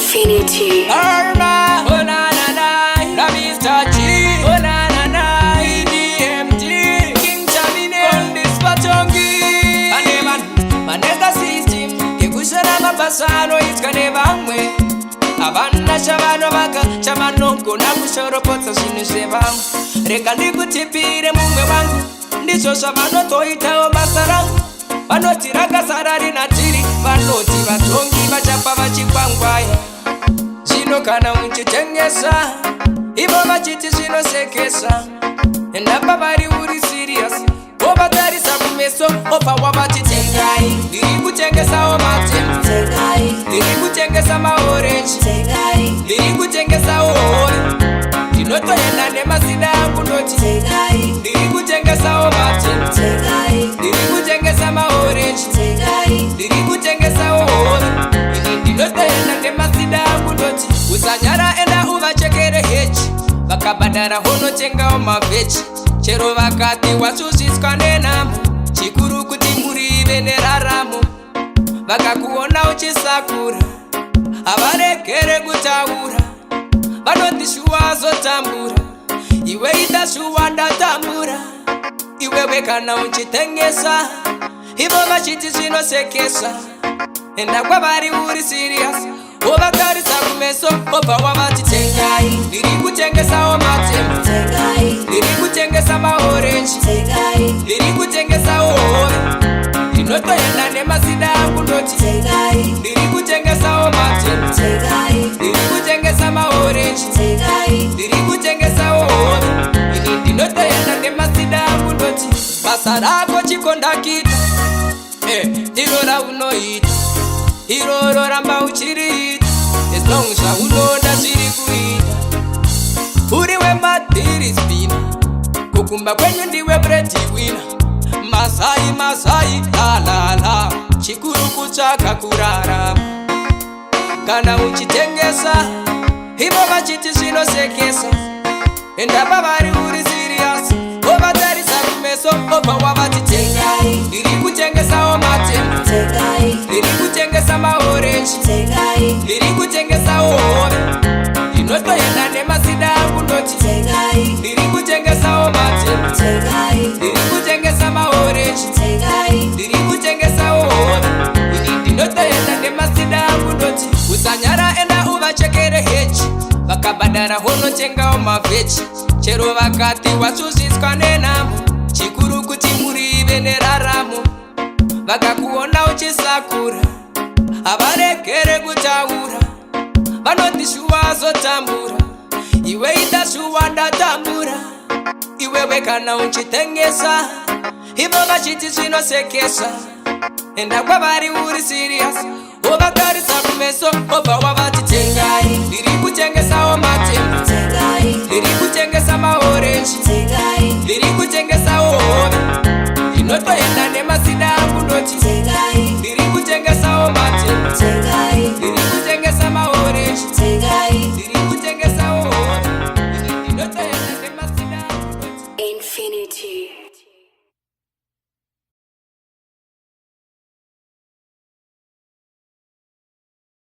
Infinity. Arma, oh na na na, la Mr. G, oh na na na, EDMG, King Chamine, Kondis Patongi, ane vanhu vaneza system yekushora mabasa anoitwa nevamwe. Havana chavanovaka, chavanogona kushoropodza zvinhu zvevamwe. Rega ndikutipire mumwe wangu, ndizvo zvavanotoitawo basa rangu. Vanoti rakasara rina tiri, vanoti vatongi vachapa vachikwangwaya. Zvino kana uchitengesa, ivo vachiti zvinosekesa, ndapa vari uri serious, wovatarisa kumeso, obva wavati tengai. Ndiri kutengesawo matemo, Tengai, ndiri kutengesa maorenji, tengai, ndiri kutengesawo hove. Ndinotoenda nemasida angu, ndoti tengai, ndiri kutengesawo matemo, tengai, ndiri kutengesa maorenji, tengai, ndiri kutengesawo hove. Ini ndinotoenda nemasida angu, ndoti usanyara, enda uvachekere hechi. Vakabhadhara honotengawo mavhechi. Chero vakati wasusviswa nenhamo, chikuru kuti mhuri ive neraramo. Vakakuona uchisakura, havaregere kutaura. Vanoti shuwa azotambura. Iwe ita shuwa ndatambura. Iwewe kana uchitengesa, ivo vachiti zvinosekesa, enda kwavari uri serious, wovatarisa kumeso, obva wavati tengai. Ndiri kutengesawo matemo, tengai, ndiri kutengesa maorenji, tengai, ndiri kutengesawo hove. Ndinotoenda nemasida angu, ndoti tengai, ndiri kutengesawo matemo, tengai, ndiri kutengesa maorenji, tengai, ndiri kutengesawo hove. Ini ndinotoenda nemasida angu, ndoti basa rako chikondakita, ndiro raunoita iroro, ramba uchiriita as long zvaunoda zviri kuita. Uri wemadhiri spina, kukumba kwenyu ndiwe breadwinner. Mazai mazai lalala, chikuru kutsvaka kurarama. Kana uchitengesa, ivo vachiti zvinosekesa, enda pavari uri serious, wovatarisa kumeso, obva wavati tengai. Ndiri kutengesawo matemo, tengai, ndiri kutengesa maorenji, tengai, ndiri kutengesawo hove. Ndinotoenda nemasida angu, ndoti tengai, ndiri kutengesawo matemo, tengai, ndiri kutengesa maorenji, tengai, ndiri kutengesawo hove. Ini ndinotoenda nemasida angu, ndoti usanyara, enda uvachekere hechi. Vakabhadhara honotengawo mavhechi. Chero vakati wasusviswa nenhamo, chikuru kuti mhuri ive neraramo. Vakakuona uchisakura, havaregere kutaura. Vanoti shuwa azotambura. Iwe ita shuwa ndatambura. Iwewe kana uchitengesa, ivo vachiti zvinosekesa, enda kwavari uri serious, wovatarisa kumeso, obva wavati tengai. Ndiri kutengesawo matemo, tengai, ndiri kutengesa maorenji, tengai, ndiri kutengesawo hove. Ndinotoenda nemasida angu, ndoti tengai, ndiri